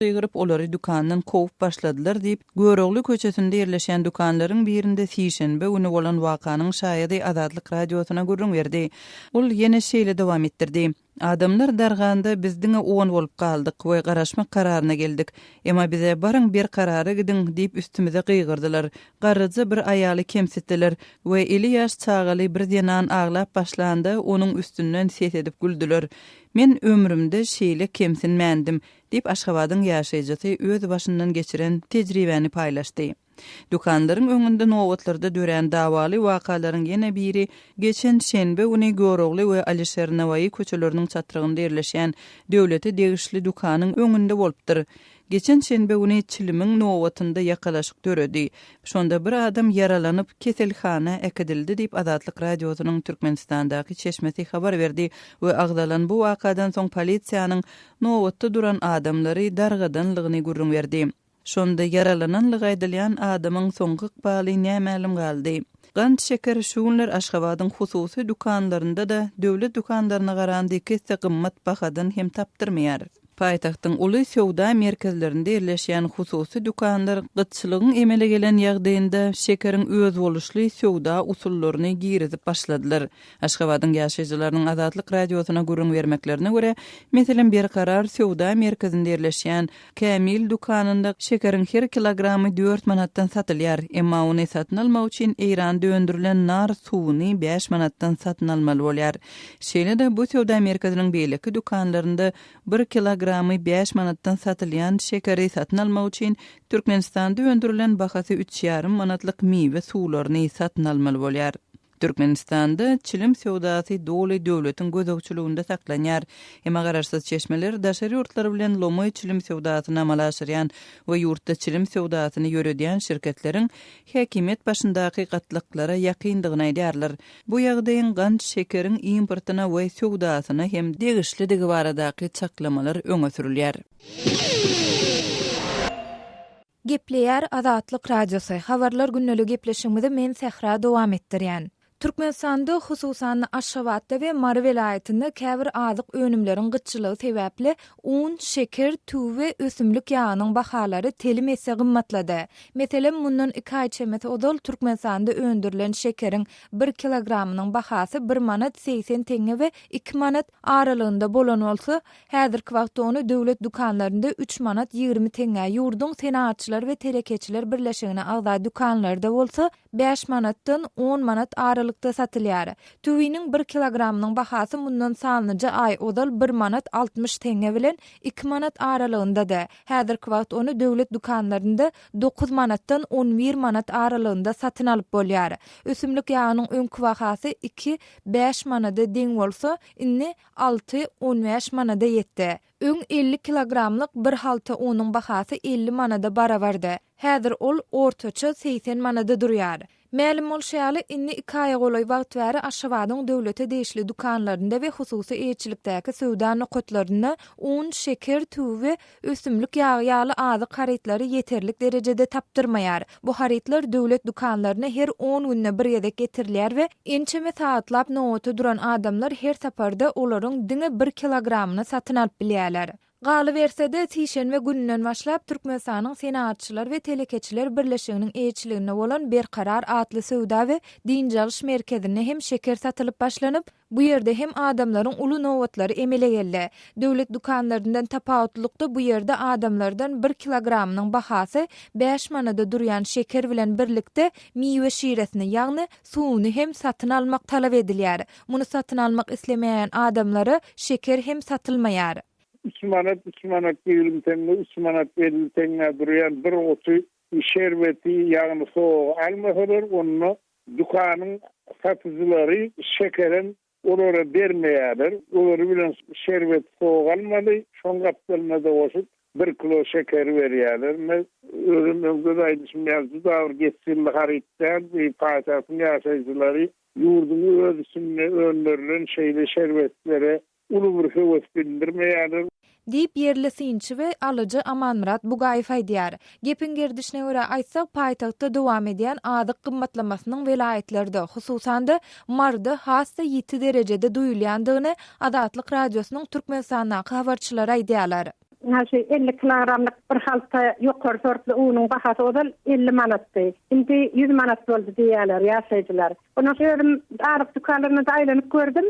Gygyryp, olary dükandan kowup başladylar diýip, Görogly köçesinde ýerleşýän dükanlaryň birinde sişenbe güni bolan wakanyň şaýady Azatlyk Radiosyna gürrüň berdi. Ol ýene şeýle dowam etdirdi, Adamlar darganda biz diňe on bolup galdyk we garaşmak kararyna geldik. Emma bize baryň Berkarara gidiň diýip üstümize gygyrdylar. Garryja bir aýaly kemsitdiler we eli ýaş çagaly bir zenan aglap başlanda onuň üstünden ses edip güldüler. Men ömrümde şeýle kemsinmändim. Diýip, Aşgabadyň ýaşaýjysy öz başyndan geçiren tejribäni paýlaşdy. Dükanlaryň öňünde nobatlarda dörän dawaly wakalaryň ýene biri geçen şenbe güni Görogly we Alişer Nawaýy köçeleriniň çatrygynda ýerleşýän döwlete degişli dükanyň öňünde bolupdyr. Geçen şenbe güni çilimiň nobatynda ýakalaşyk döredi. Şonda bir adam ýaralanyp, keselhana äkidildi diýip, Azatlyk Radiosynyň Türkmenistandaky çeşmesi habar berdi we agzalan bu wakadan soň polisiýanyň nobatda duran adamlary dargadanlygyny gürrüň berdi. Şonda ýaralananlygy aýdylýan adamyň soňky ykbaly nämälim galdy. Gant şeker şu günler Aşgabadyň hususy dükanlarynda-da döwlet dükanlaryna garanda iki esse gymmat bahadan hem tapdyrmaýar. Paýtagtyň uly söwda merkezlerinde ýerleşýän hususy dükanlar gytçylygyň emele gelen ýagdaýynda şekeriň özboluşly söwda usullaryny girizip başladylar. Aşgabadyň ýaşaýjylarynyň Azatlyk Radiosyna gürrüň bermeklerine görä, meselem, Berkarar söwda merkezinde ýerleşýän Kämil dükanynda şekeriň her kilogramy dört manatdan satylýar, emma ony satyn almak üçin Eýranda öndürilen nar suwuny bäş manatdan satyn almaly bolýar. Şeýle-de, bu söwda merkeziniň beýleki dükanlarynda bir kilogramy bäş manatdan satylýan şekeri satyn almak üçin Türkmenistanda öndürilen bahasy üç ýarym manatlyk miwe suwlaryny satyn almaly bolýar. Türkmenistanda çilim söwdasy doly döwletiň gözegçiliginde saklanýar. Emma garaşsyz çeşmeler daşary ýurtlar bilen lomaý çilim söwdasyny amala aşyrýan we ýurtda çilim söwdasyny ýöredýän şirketleriň häkimiýet başyndaky gatlaklara ýakyndygyny aýdýarlar. Bu ýagdaýyň gant şekeriň importyna we söwdasyna hem degişlidigi baradaky çaklamalar öňe sürülýär. Gepleýär Azatlyk Radiosy, Habarlar gündeli gepleşigimizi men Sähra dowam etdirýän. Türkmenistanda, hususan-da Aşgabatda we Mary welaýatynda käbir azyk önümleriň gytçylygy sebäpli un, şeker, tüwi we ösümlik ýagynyň bahalary telim esse gymmatlady. Meselem, mundan iki aý çemesi ozal Türkmenistanda öndürilen şekeriň bir kilogramynyň bahasy bir manat 80 teňňe we iki manat aralygynda bolan bolsa, Häzirki wagtda ony döwlet dükanlarynda üç manat 20 teňňä, ýurduň Senagatçylar we telekeçiler birleşigine agza dükanlarda bolsa bäş manatdan on manat aralykda satylýar. Tüwiniň bir kilogramynyň bahasy mundan sanlyja aý ozal bir manat 60 teňňe bilen iki manat aralygyndady. Häzirki wagt ony döwlet dükanlarynda dokuz manatdan on bir manat aralygynda satyn alyp bolýar. Ösümlik ýagynyň öňki bahasy iki, bäş manada deň bolsa, indi alty, 15 manada ýetdi. Öň 50 kilogramlyk bir halta unuň bahasy 50 manada barabardy. Häzir ol ortaça 80 manada durýar. Mälim bolşy ýaly, indi iki aýa golaý wagt bäri Aşgabadyň döwlete degişli dükanlarynda we hususy eýeçilikdäki söwda nokatlarynda un, şeker, tüwi we ösümlik ýagy ýaly azyk harytlary ýeterlik derejede tapdyrmaýar. Bu harytlar döwlet dükanlaryna her on günde bir gezek getirilýär we ençeme sagatlap nobata duran adamlar her saparda olaryň diňe bir kilogramyny satyn alyp bilýärler. Galyberse-de, sişenbe gününden başlap Türkmenistanyň Senagatçylar we telekeçiler birleşiginiň eýeçiliginde bolan Berkarar atly söwda we dynç alyş merkezinde hem şeker satylyp başlanyp, Bu ýerde hem adamlaryň uly nobatlary emele geldi. Döwlet dükanlaryndan tapawutlylykda bu ýerde adamlardan bir kilogramynyň bahasy bäş manada durýan şeker bilen birlikde miwe şiresini, ýagny suwuny hem satyn almak talap edilýär. Muny satyn almak islemeýän adamlara şeker hem satylmaýar. Üç manat, üç manat 20 teňňe, üç manat 50 teňňä durýan bir guty şerbeti, ýagny sogy almasalar, onda Dükanyň satyjylary şekerem olara bermeýärler. Olary bilen şerbet sowuk almaly, şoň gapdalyna-da goşup bir kilo şekeri berýärler. Ine, özüm öňde-de aýdyşym ýaly, juda bir geçginli haryt däl. Bu paýtagtyň ýaşaýjylary ýurduň öz içinde öndürilen şeýle şerbetlere uly bir höwes bildirmeýärler. Diýip, ýerli synçy we alyjy Amanmyrat Bugaýew aýdýar. Gepiň gerdişine görä aýtsak, paýtagtda dowam edýän azyk gymmatlamasynyň welaýatlarda, hususan-da, Maryda has-da ýiti derejede duýulýandygyny Azatlyk Radiosynyň Türkmenistandaky habarçylary aýdýarlar. Ynha şu 50 kilogramlyk bir halta ýokary sortly unuň bahasy ozal 50 manatdy. Indi 100 manat boldy diýýärler ýaşaýjylar. Ondan özüm azyk dükanlarynda-da aýlanyp gördüm.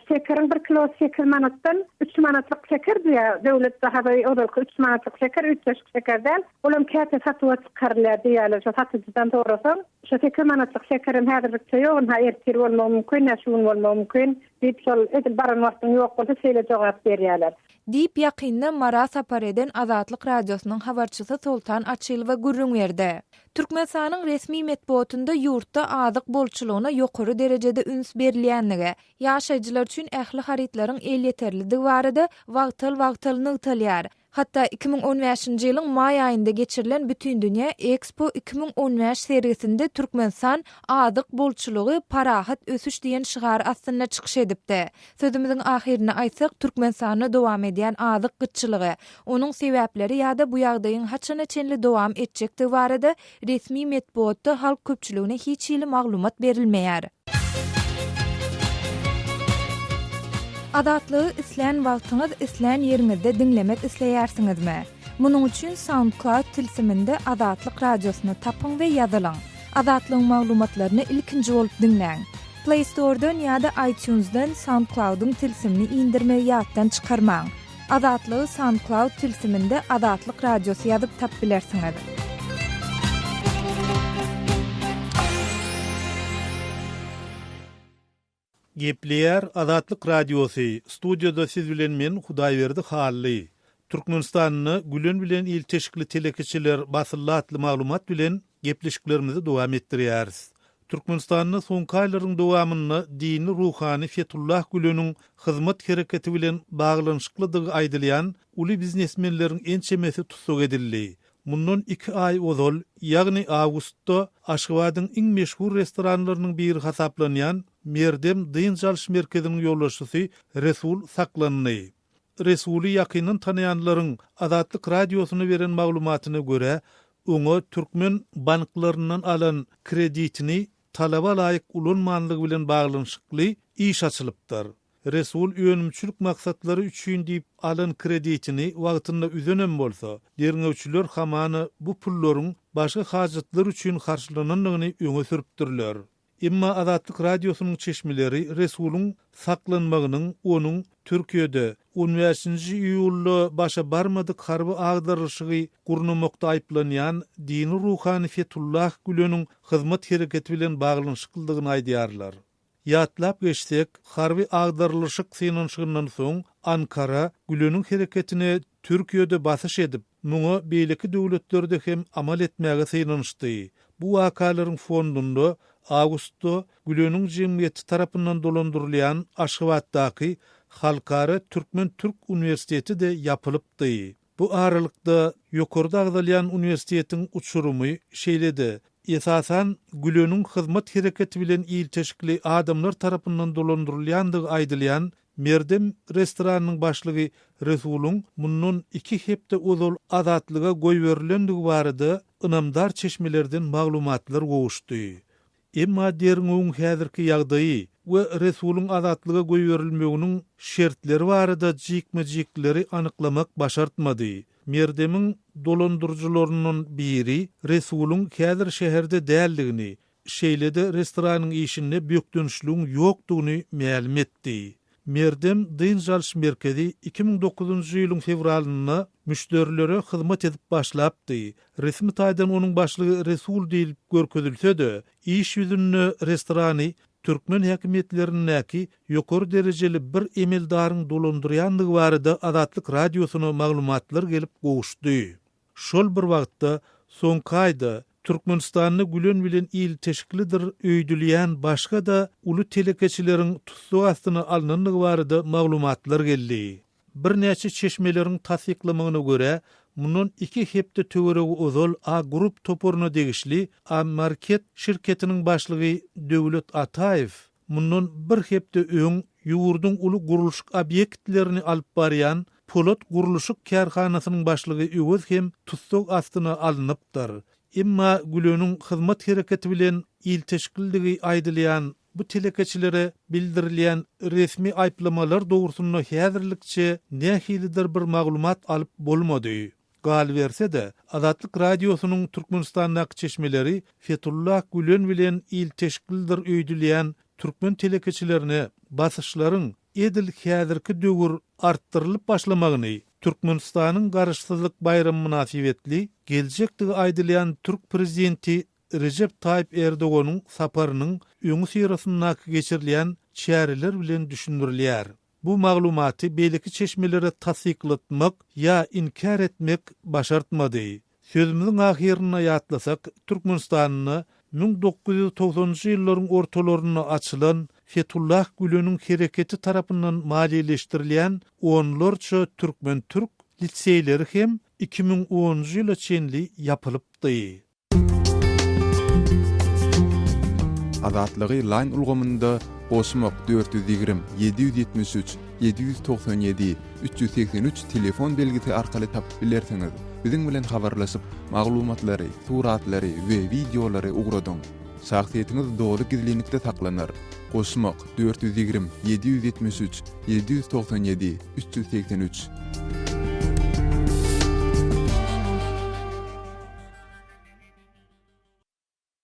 Şekeriň bir kilosy sekiz manatdan üç manatlyk şeker diýýär. Döwlet bahasy ozalky üç manatlyk şeker üýtgeşik şeker däl. Olam käte satuwa çykarylýar diýýärler. Şo satyjydan sorasaň, şo sekiz manatlyk şekerem häzirlikçe ýok, ynha ertir bolmagy mümkin, ýa şu gün bolmagy mümkin diýip, şol edil baran wagtyň ýok bolsa şeýle jogap berýärler. Diýip, ýakynda Mara sapar eden Azatlyk Radiosynyň habarçysy Soltan Açylowa gürrüň berdi. Türkmenistanyň resmi metbugatynda ýurtda azyk bolçulygyna ýokary derejede üns berilýänligi, ýaşaýjylar üçin ähli harytlaryň elýeterlidigi barada wagtal-wagtal nygtalýar. Hatda 2015-nji ýylyň maý aýynda geçirilen Bütindünýä Ekspo 2015 sergisinde Türkmenistan Azyk bolçulygy, parahat ösüş diýen şygar astynda çykyş edipdi. Sözümiziň ahyrynda aýtsak, Türkmenistanda dowam edýän azyk gytçylygy, onuň sebäpleri ýa-da bu ýagdaýyň haçana çenli dowam etjekdigi barada resmi metbugatda halk köpçüligine hiç hili maglumat berilmeýär. Azatlygy islän wagtyňyz, islän ýeriňizde diňlemek isleýärsiňizmi? Munuň üçin SoundCloud tilsiminde Azatlyk Radiosyny tapyň we ýazylyň. Azatlygyň maglumatlaryny ilkinji bolup diňläň. Play Store-dan ýa-da iTunes-dan SoundCloud-yň tilsimini indirmegi ýatdan çykarmaň. Azatlygy SoundCloud tilsiminde Azatlyk Radiosy ýazyp tap bilersiňiz. Gepleýär Azatlyk Radiosy, studiýada siz bilen men Hudaýberdi Hally. Türkmenistanda Gülen bilen ilteşikli telekeçiler basyldy atly maglumat bilen gepleşiklerimizi dowam etdirýäris. Türkmenistanda soňky aýlaryň dowamynda dini ruhany Fetullah Güleniň Hyzmat hereketi bilen baglanyşyklydygy aýdylýan uly biznesmenleriň ençemesi tussag edildi. Mundan iki aý ozal, ýagny awgustda Aşgabadyň iň meşhur restoranlarynyň biri hasaplanýan Merdem dynç alyş merkeziniň ýolbaşçysy Resul saklandy. Resuly ýakyndan tanaýanlaryň Azatlyk Radiosyna beren maglumatyna görä, oňa türkmen banklaryndan alan kreditini talaba laýyk ulanmanlygy bilen baglanyşykly iş açylypdyr. Resul önümçilik maksatlary üçin diýip alan kreditini wagtynda üzenem bolsa, derňewçiler hamana bu pullaryň başga hajatlar üçin harçlanandygyny öňe sürüpdirler. Emma Azatlyk Radiosynyň çeşmeleri Resulyň saklanmagynyň onuň Türkiýede on bäşinji iýulda başa barmadyk harby agdarylyşygy gurnamakda aýyplanýan dini ruhany Fetullah Güleniň hyzmat hereketi bilen baglanyşyklydygyny aýdýarlar. Ýatlap geçsek, harby agdarylyşyk synanyşygyndan soň Ankara Güleniň hereketine Türkiýede basyş edip, muňa beýleki döwletlerde hem amal etmäge synanyşdy. Bu wakalaryň fondunda awgustda Güleniň jemgyýeti tarapyndan dolandyrylýan Aşgabatdaky Halkara türkmen-türk uniwersiteti-de ýapylypdy. Bu aralykda, ýokarda agzalýan uniwersitetiň uçurymy, şeýle-de, esasan, Güleniň hyzmat hereketi bilen ilteşikli adamlar tarapyndan dolandyrylýandygy aýdylýan Merdem restoranynyň başlygy Resulyň mundan iki hepde ozal azatlyga goýberilendigi barada ynamdar çeşmelerden maglumatlar gowuşdy. Emma derňewiň häzirki ýagdaýy we Resulyň azatlyga goýberilmeginiň şertleri barada jikme-jikleri anyklamak başartmady. Merdemiň dolandyryjylaryndan biri Resulyň häzir şäherde däldigini, şeýle-de restoranyň işinde bökdençligiň ýokdugyny mälim etdi. Merdem dynç alyş merkezi 2009-njy ýylyň fewralynda müşderilere hyzmat edip başlapdy. Resmi taýdan onuň başlygy Resul diýlip görkezilse-de, iş ýüzünde restorany türkmen häkimiýetlerindäki ýokary derejeli bir emeldaryň dolandyrýandygy barada Azatlyk Radiosyna maglumatlar gelip gowuşdy. Şol bir wagtda, soňky aýda Türkmenistanda Gülen bilen ilteşiklidir öýdülýän başga-da uly telekeçileriň tussag astyna alnandygy barada maglumatlar geldi. Birnäçe çeşmeleriň tassyklamagyna görä, mundan iki hepde töweregi ozal A Group toparyna degişli A Market şirketiniň başlygy Döwlet Ataýew mundan bir hepde öň ýurduň uly gurluşyk obýektlerini alyp barýan Polat gurluşyk kärhanasynyň başlygy Öwez hem tussag astyna alnypdyr. Emma Güleniň hyzmat hereketi bilen ilteşiklidigi aýdylýan. Bu telekeçilere bildirilýän resmi aýyplamalar dogrusynda häzirlikçe nähilidir bir maglumat alyp bolmady. Galyberse-de, Azatlyk Radiosynyň Türkmenistandaky çeşmeleri Fetullah Gülen bilen ilteşiklidir öýdülýän türkmen telekeçilerine basyşlaryň edil häzirki döwür artdyrylyp başlamagyny Türkmenistanyň Garaşsyzlyk baýramy mynasybetli geljekdigi aýdylýan türk prezidenti Rejep Taýyp Erdoganyň saparynyň öňüsyrasyndaky geçirilýän çäreler bilen düşündirilýär. Bu maglumaty beýleki çeşmelere tassyklatmak ýa inkär etmek başartmady. Sözümiziň ahyrynda ýatlasak, Türkmenistanda 1990-njy ýyllaryň ortalarynda açylan Fetullah Güleniň hereketi tarapyndan maliýeleşdirilýän onlarça türkmen-türk litseýleri hem 2010-njy ýyla çenli ýapylypdy. Azatlygy Line ulgamynda goşmak 420 773 797 383 telefon belgisi arkaly tapyp bilersiňiz. Biziň bilen habarlaşyp, maglumatlary, suratlary we wideolary ugradyň. Şahsyýetiňiz doly gizlinlikde saklanar. Goşmak 420 773 797 383.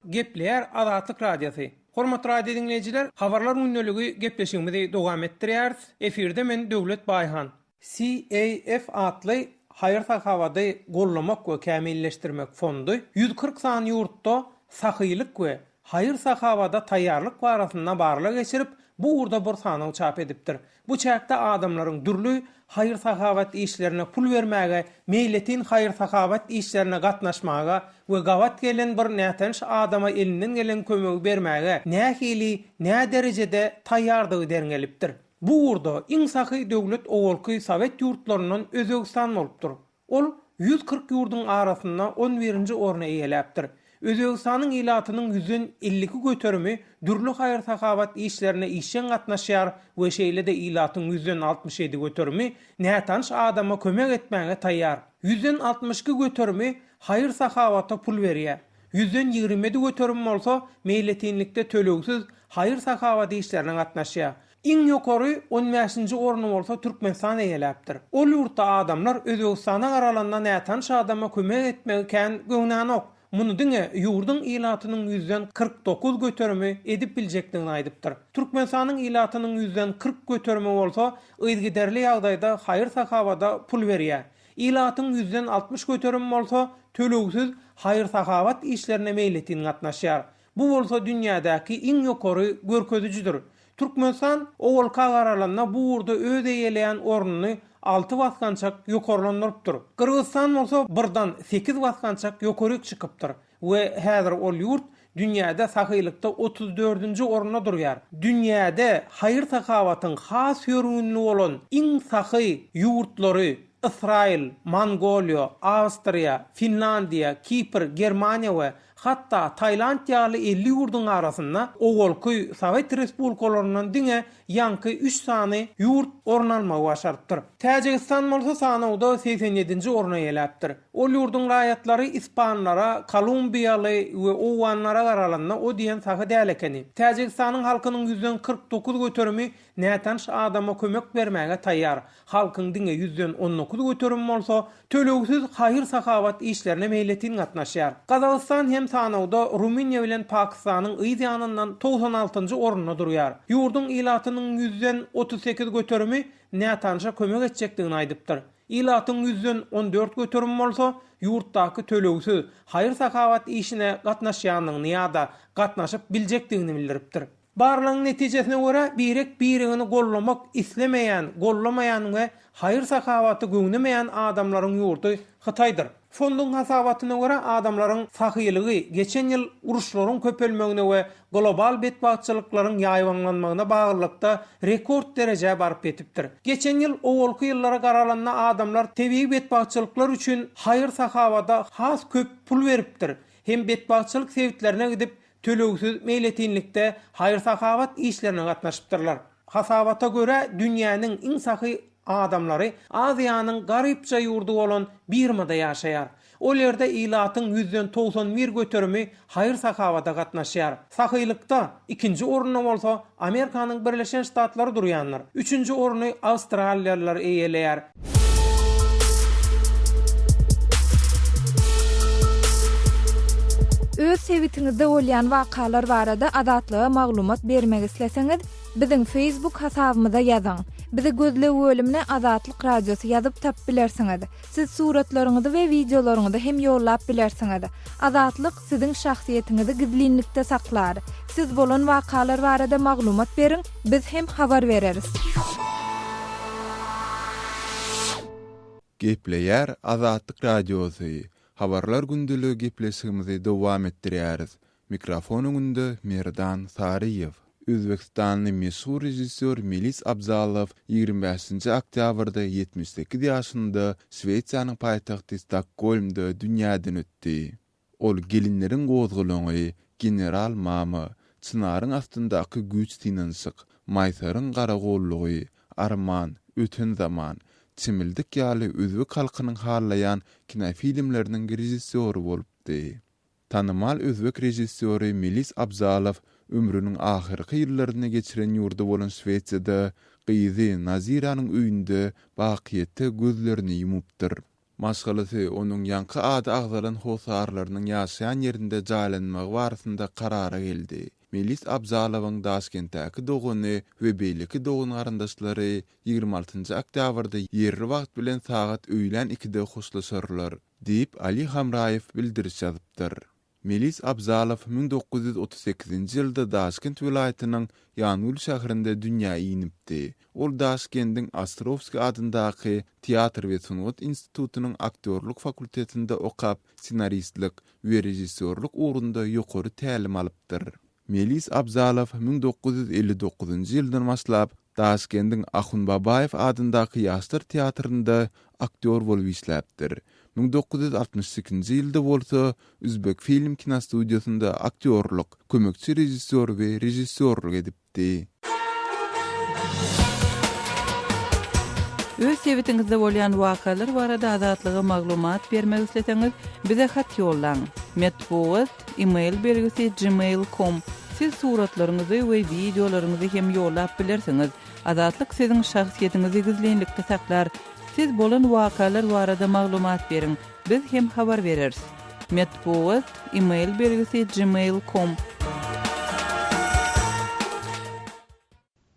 Gepleýär Azatlyk Radiosy. Hormatly radio diňleýjiler, Habarlar gündeligi gepleşigimizi dowam etdirýäris. Efirde men Döwlet Baýhan. CAF atly haýyr-sahawady gollamak we kämilleşdirmek fondy 140 sany ýurtda sahylyk we haýyr-sahawada taýýarlyk barasynda barlag geçirip, bu ugurda bir sanaw çap edipdir. Bu çäkde adamlaryň dürli haýyr-sahawat işlerine pul bermäge, meýletin haýyr-sahawat işlerine gatnaşmaga we gabat gelen bir nätanyş adama elinden gelen kömegi bermäge nähili, näderejede taýýardygy derňelipdir. Bu ugurda iň sahy döwlet owalky sowet ýurtlaryndan Özbegistan bolupdyr. Ol 140 ýurduň arasynda on birinji orny eýeläpdir. Özbegistanyň ilatynyň ýüzden 52 göterimi dürli haýyr-sahawat işlerine işjeň gatnaşýar we şeýle-de ilatyň ýüzden 67 göterimi nätanyş adama kömek etmäge taýýar. Ýüzden 62 göterimi haýyr-sahawata pul berýär. Ýüzden 27 göterimi bolsa meýletinlikde tölegsiz haýyr-sahawat işlerine gatnaşýar. Iň ýokary on bäşinji orny bolsa Türkmenistan eýeläpdir. Ol ýurtda adamlar Özbegistana garalanda nätanyş adama kömek etmegi kän göwnänok. Muny diňe ýurduň ilatynyň ýüzden 49 göterimi edip biljekdigini aýdypdyr. Türkmenistanyň ilatynyň ýüzden 40 göterimi bolsa yzgiderli ýagdaýda haýyr-sahawada pul berýär. Ilatyň ýüzden 60 göterimi bolsa tölegsiz haýyr-sahawat işlerine meýletin gatnaşýar. Bu bolsa dünýädäki iň ýokary görkezijidir. Türkmenistan owalka garalanda bu ugurda öz eýeleýän ornuny alty basgançak ýokarlandyrypdyr. Gyrgyzystan bolsa birdan sekiz basgançak ýokaryk çykypdyr we häzir ol ýurt dünýäde sahylykda otuz dördünji orunda durýar. Dünýäde haýyr-sahawatyň has ýörgünli bolan iň sahy ýurtlary Ysraýyl, Mongoliýa, Awstriýa, Finlandiýa, Kipr, Germaniýa we Hatda Tailand ýaly 50 ýurduň arasynda owalky sowet respublikalaryndan diňe ýaňky üç sany ýurt orun almagy başarypdyr. Täjigistan bolsa sanawda 87-nji orny eýeläpdir. Ol ýurduň raýatlary ispanlara, kolumbiýaly we owganlara garalanda o diýen sahy däl ekeni. Täjigistanyň halkynyň ýüzden 49 göterimi nätanyş adama kömek bermäge taýýar. Halkyň diňe ýüzden on dokuz göterimi bolsa, tölegsiz haýyr-sahawat işlerine meýletin gatnaşýar. Gazagystan hem sanawda Rumyniýa bilen Pakistanyň yz ýanyndan togsan altynjy orunda durýar. Ýurduň ilatynyň ýüzden 38 göterimi nätanyşa kömek etjekdigini aýdypdyr. Ilatyň ýüzden on dört göterimi bolsa, ýurtdaky tölegsiz haýyr-sahawat işine gatnaşýandygyny ýa-da gatnaşyp biljekdigini bildiripdir. Barlagyň netijesine görä, birek-biregini gollamak islemeýän, gollamaýan we haýyr-sahawaty göwnemeýän adamlaryň ýurdy Hytaýdyr. Fonduň hasabatyna görä, adamlaryň sahylygy geçen ýyl uruşlaryň köpelmegine we global betbagtçylyklaryň ýaýbaňlanmagyna baglylykda rekord derejä baryp ýetipdir. Geçen ýyl owalky ýyllara garalanda adamlar tebigy betbagtçylyklar üçin haýyr-sahawada has köp pul beripdir hem betbagtçylyk sebitlerine gidip, tölegsiz meýletinlikde haýyr-sahawat işlerine gatnaşypdyrlar. Hasabata görä, dünýäniň iň sahy adamlary Aziýanyň garypja ýurdy bolan Birmada ýaşaýar. Ol ýerde ilatyň ýüzden 91 göterimi haýyr-sahawata gatnaşýar. Sahylykda ikinji orunda bolsa Amerikanyň Birleşen Ştatlary durýandyr. Üçünji orny awstraliýalylar eýeleýär. Öz sebitiňizde bolýan wakalar barada Azatlyga maglumat bermek isleseňiz, biziň Facebook hasabymyza ýazyň. Bizi gözleg bölümine Azatlyk Radiosy ýazyp tapyp bilersiňiz. Siz suratlaryňyzy we wideolaryňyzy hem ýollap bilersiňiz. Azatlyk siziň şahsyýetiňizi gizlinlikde saklar. Siz bolan wakalar barada maglumat beriň, biz hem habar bereris. Gepleýär Azatlyk Radiosy, Habarlar gündeligi gepleşigimizi dowam etdirýäris. Mikrofon öňünde Merdan Saryýew. Özbegistanly meşhur režissýor Melis Abzalow 25-nji oktýabrda 78 ýaşynda Şwesiýanyň paýtagty Stokgolmda dünýäden ötdi. Ol Gelinleriň gozgalaňy, General mama, Çynaryň astyndaky güýç synanyşyk, Maýsaryň garagollugy, Arman, Öten zaman, Çimildik ýaly özbek halkynyň halaýan kinofilmleriniň režissýory bolupdy. Tanymal özbek režissýory Melis Abzalow ömrüniň ahyrky ýyllaryny geçiren ýurdy bolan Şwesiýada gyzy Naziranyň öýünde bakyýetde gözlerini ýumupdyr. Maşgalasy onuň ýaňky ady agzalan hossarlarynyň ýaşaýan ýerinde jaýlanmagy barasynda karara geldi. Melis Abzalowyň Daşkentdäki dogany we beýleki dogan-garyndaşlary 26 oktýabrda ýerli wagt bilen sagat öýlän ikide hoşlaşarlar. Diýip, Ali Hamraýew bildiriş ýazypdyr. Melis Abzalow 1938-nji ýylda Daşkent welaýatynyň Ýangül şäherinde dünýä inipdi. Ol Daşkendiň Ostrowskiý adyndaky Teatr we sungat institutynyň aktýorlyk fakultetinde okap, ssenaristlik we režissýorlyk ugrunda ýokary tälim alypdyr. Melis Abzalow 1959-njy ýyldan başlap, Daşkendiň Ahunbabaýew adyndaky Ýaşlar teatrynda aktýor bolup işläpdir. 1962-nji ýylda bolsa Üzbekfilm kinostudiýasynda aktýorlyk, kömekçi režissýor we režissýorlyk edipdi. Öz sebitiňizde bolýan wakalar barada Azatlyga maglumat bermek isleseňiz, bize hat ýollaň. Metbugat, e-mail belgisi gmail com. Siz suratlaryňyzy we wideolaryňyzy hem ýollap bilersiňiz. Azatlyk siziň şahsyýetiňizi gizlinlikde saklar. Siz bolan wakalar barada maglumat beriň, biz hem habar bereris. Metbugat, e-mail belgisi gmail com.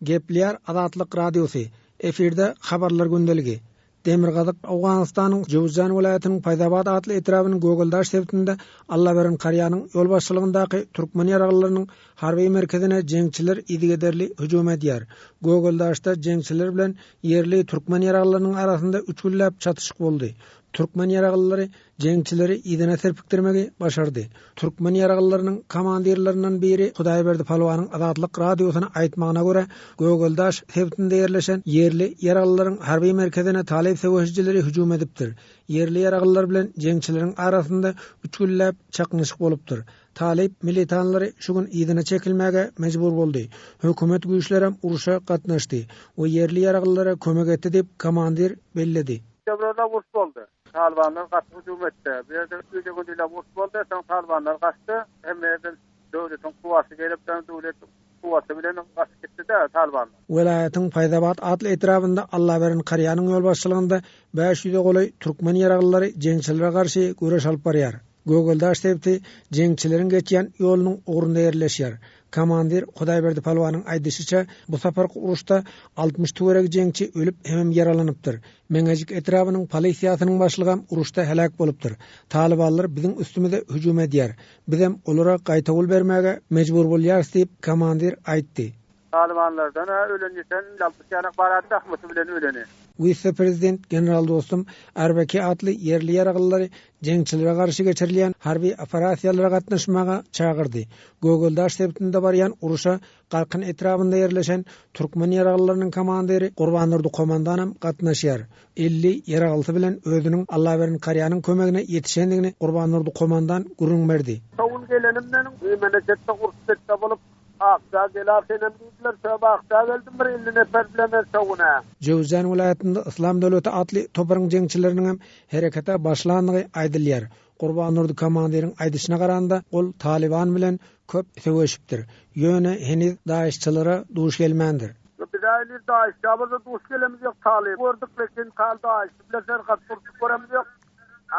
Gepleýär Azatlyk Radiosy, efirde Habarlar gündeligi. Demirgazyk Owganystanyň Jöwüzjan welaýatynyň Paýzabat atly etrabynyň Gögeldaş sebitinde Allaberen Karýanyň ýolbaşçylygyndaky türkmen ýaraglylarynyň harby merkezine jeňçiler yzygiderli hüjüm edýär. Gögeldaşda jeňçiler bilen ýerli türkmen ýaraglylarynyň arasynda üç günläp çatyşyk boldy. Türkmen ýaraglylary jeňçileri yzyna serpikdirmegi başardy. Türkmen ýaraglylarynyň komandirlerinden biri Hudaýberdi Palwanyň Azatlyk Radiosyna aýtmagyna görä, Gögeldaş sebitinde ýerleşen ýerli ýaraglylaryň harby merkezine talyp söweşijileri hüjüm edipdir. Ýerli ýaraglylar bilen jeňçileriň arasynda üç günläp çaknyşyk bolupdyr. Talyp militanlary şu gün yzyna çekilmäge mejbur boldy. Hökümet güýçlerem urşa gatnaşdy we ýerli ýaraglylara kömek etdi diýip, komandir belledi. Fewralda uruş boldy. Talybanlar gaty hüjüm etdi. Bu ýerde gije-gündizläp uruş boldy. Soň talybanlar gaçdy. Hemme ýerden döwletiň kuwwaty gelip, soň döwlet kuwwaty bilen gaçyp gitdi-de talybanlar. Welaýatyň Paýzabat atly etrabynda Allaberen Karýanyň ýolbaşçylygynda bäş ýüze golaý türkmen ýaraglylary jeňçilere garşy göreş alyp barýar. Gögeldaş sebiti jeňçileriň geçýän ýolunyň ugrunda ýerleşýär. Komandir Hudaýberdi Palwanyň aýdyşyça, bu saparky uruşda 60 töweregi jeňçi ölüp hemem ýaralanypdyr. Meňejik etrabynyň polisiýasynyň başlygam uruşda heläk bolupdyr. Talybanlar biziň üstümize hüjüm edýär. Bizem olara gaýtawul bermäge mejbur bolýarys diýip, komandir aýtdy. Talybanlardan-a ölen-ýiten 60 ýanak bar-a dahmysy bilen öleni. Wise-prezident general Dostum Arbeki atly ýerli ýaraglylary jeňçilere garşy geçirilýän harby operasiýalara gatnaşmaga çagyrdy. Gögeldaş sebitinde barýan uruşa Galkan etrabynda ýerleşen türkmen ýaraglylarynyň komandiri Gurbandurdy komandanam gatnaşýar. 50 ýaraglysy bilen özüniň Allaberdi Karýanyň kömegine ýetişendigini Gurbandurdy komandan gürrüň berdi. Şo gün gelenim meniň Memleketde uruş betde bolup. Akja gel-a senem diýdiler. Şöp Akja geldim bir 50 neper bile men şo gün-ä. Jöwüzjan welaýatynda Yslam döwleti atly toparyň jeňçileriniňem herekete başlandygy aýdylýar. Gurbandurdy komandiriň aýdyşyna garanda, ol Talyban bilen köp söweşipdir. Ýöne heniz daişçilere duş gelmändir. Biz-ä heniz daişçä bolsa duş gelemizok. Talyby gördük, lekin tal daişçi bilen serhat urşup göremiz ýok.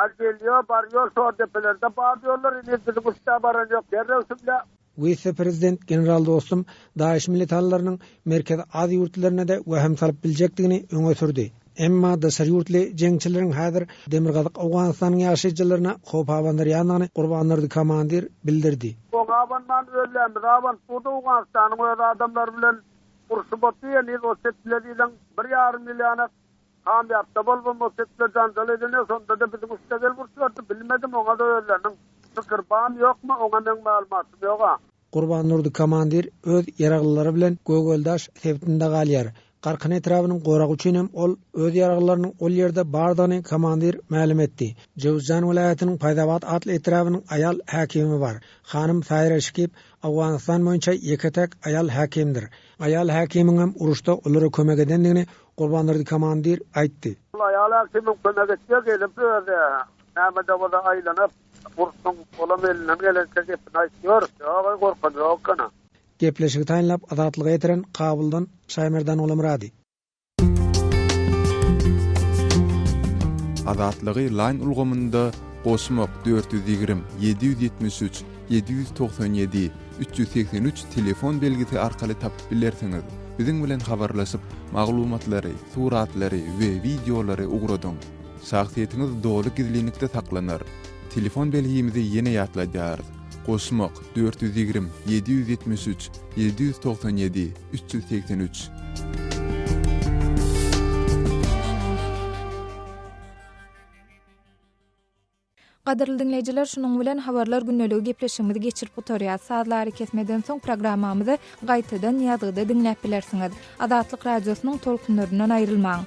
A gelýär, barýar, şor depelerde bar diýýärler, heniz biziň üste baran ýok. Derrew şunda. Wise-prezident general Dostum DAIŞ militanlarynyň Merkezi Aziýa ýurtlaryna-da wehim salyp biljekdigini öňe sürdi. Emma daşary ýurtly jeňçileriň häzir demirgazyk Owganystanyň ýaşaýjylaryna howp abandyrýandygyny Gurbandurdy komandir bildirdi. Oňa abanman özlerimiz abanyp durdy Owganystanyň öz adamlary bilen urşup otyr heniz o çetile diýseň bir ýarym ýyl ýanak Kamýapda bolubam o çetile janjal edene şondada biziň üste gelip urşuberdi bilmedim oňada özleriniň pikiri bamy ýokmy oňa meň maglumatym ýoga. Gurbandurdy komandir öz ýaraglylary bilen Gögeldaş sebitinde galýar. Garkyn etrabynyň goragy üçin hem ol öz ýaraglylarynyň ol ýerde bardygyny komandir mälim etdi. Jöwüzjan welaýatynyň Paýzabat atly etrabynyň aýal häkimi bar. Hanym Saýra Şikip Owganystan boýunça ýeke-täk aýal häkimdir. Aýal häkimiňem uruşda olara kömek edendigini Gurbandurdy komandir aýtdy. Ol aýal häkimiň kömek etjek gelip özi näme-de bolsa aýlanyp urşuň olam elinden gelençe gepini aýtýar. Ýok-eý gorkan ýok ekeni. Gepleşigi taýynlap Azatlyga ýetiren Kabuldan Şaýmerdan Gulamyrady. Azatlygy Line ulgamynda goşmak 420 773 797 383 telefon belgisi arkaly tapyp bilersiňiz. Biziň bilen habarlaşyp, maglumatlary, suratlary we wideolary ugradyň. Şahsyýetiňiz doly gizlinlikde saklanar. Telefon belgimizi ýene ýatladýarys, goşmak, 420 773 797 383. Gadyrly diňleýjiler, şunuň bilen Habarlar gündeligi gepleşigimizi geçirip gutarýas. Sazly arakesmeden soň programmamyzy gaýtadan ýazgyda diňläp bilersiňiz. Azatlyk Radiosynyň tolkunlaryndan aýrylmaň.